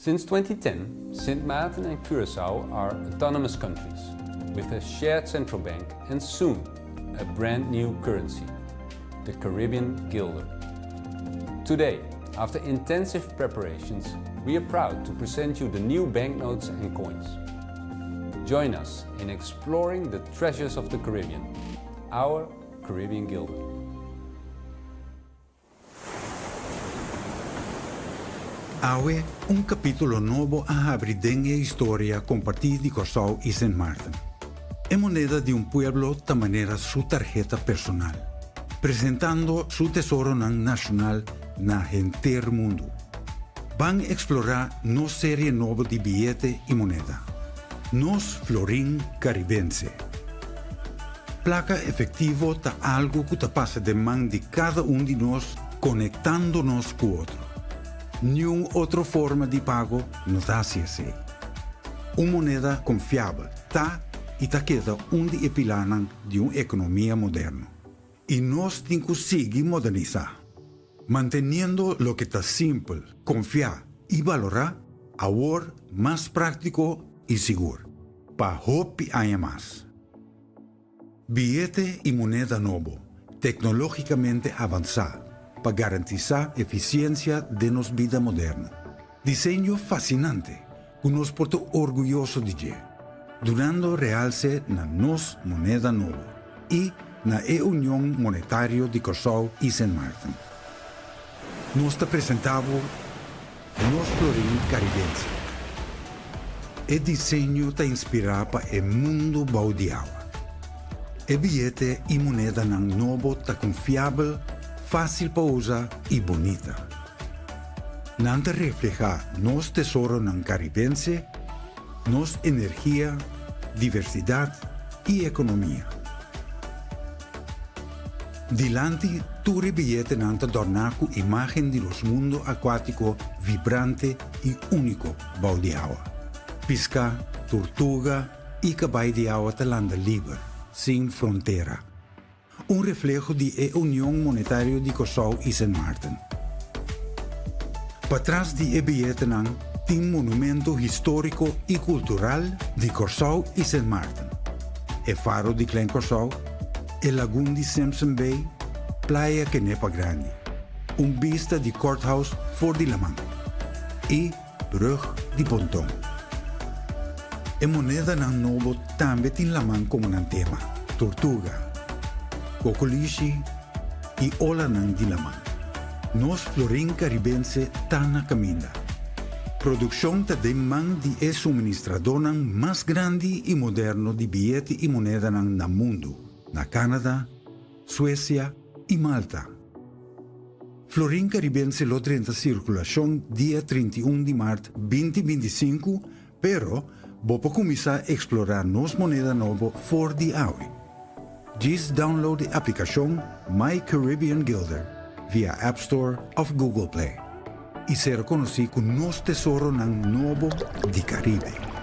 Since 2010, Sint Maarten and Curaçao are autonomous countries with a shared central bank and soon a brand new currency, the Caribbean Guilder. Today, after intensive preparations, we are proud to present you the new banknotes and coins. Join us in exploring the treasures of the Caribbean, our Caribbean Guilder. Awe, un kapítulo nobo a habri den e historia kompartí di Kòrsou i Sint Maarten. E moneda di un pueblo ta manera su tarheta personal, presentando su tesoronan nashonal na henter mundu. Ban eksplorá nos serie nobo di biyete i moneda, Nos Florin Karibense. Plaka efektivo ta algu ku ta pasa den man di kada un di nos konektando nos ku otro. Niun otro forma di pago no ta hasi esei. Un moneda konfiabel ta i ta keda un di e pilarnan di un ekonomia moderno. I nos tin ku sigui modernisá, manteniendo loke ta simpel, konfiá i balorá, awor mas práktiko i sigur, pa hopi aña mas. Biyete i moneda nobo, teknológikamente avansá pa garantisá efisiensia den nos bida moderno. Diseño fasinante ku nos por ta orguyoso di dje, dunando realse na nos moneda nobo i na e Union Monetario di Kòrsou i Sint Maarten. Nos ta presentá bo nos florin karibense. E diseño ta inspirá pa e mundu bou di awa. E biyete i monedanan nobo ta konfiabel, fásil pa usa i bunita. Nan ta reflehá nos tesoronan karibense, nos energia, diversidat i ekonomia. Dilanti tur e biyetenan ta dòrná ku imágen di nos mundu akuátiko vibrante i úniko bou di awa. Piská, turtuga i kabai di awa ta landa liber, sin frontera. Un refleho di e Union Monetario di Kòrsou i Sint Maarten. Patras di e biyetenan tin monumento históriko i kultural di Kòrsou i Sint Maarten, e faro di Klein Kòrsou, e lagun di Simpson Bay, Playa Kenepa Grandi, un bista di Courthouse for di laman i Brug di Ponton. E monedanan nobo tambe tin laman komo nan tema, tortuga, kokolishi i olanan di laman. Nos florin karibense ta na kaminda. Produkshon ta den man di e suministradónan mas grandi i moderno di biyete i monedanan na mundu, na Canada, Suesia i Malta. Florin Karibense lo drenta sirkulashon dia 31 di mart 2025, pero bo por kuminsá eksplorá nos moneda nobo for di awe. Djis download e aplikashon My Caribbean Guilder via App Store òf Google Play i sera konosí ku nos tesoronan nobo di Karibe.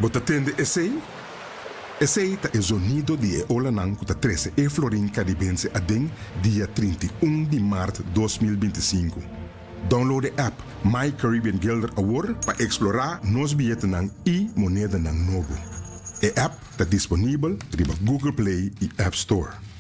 Bo ta tende esei? Esei ta e zonido di e olanan ku ta trese e florin karibense aden dia 31 di mart 2025. Download e app My Caribbean Guilder awor pa eksplorá nos biyetenan i monedanan nobo. E app ta disponibel riba Google Play i App Store.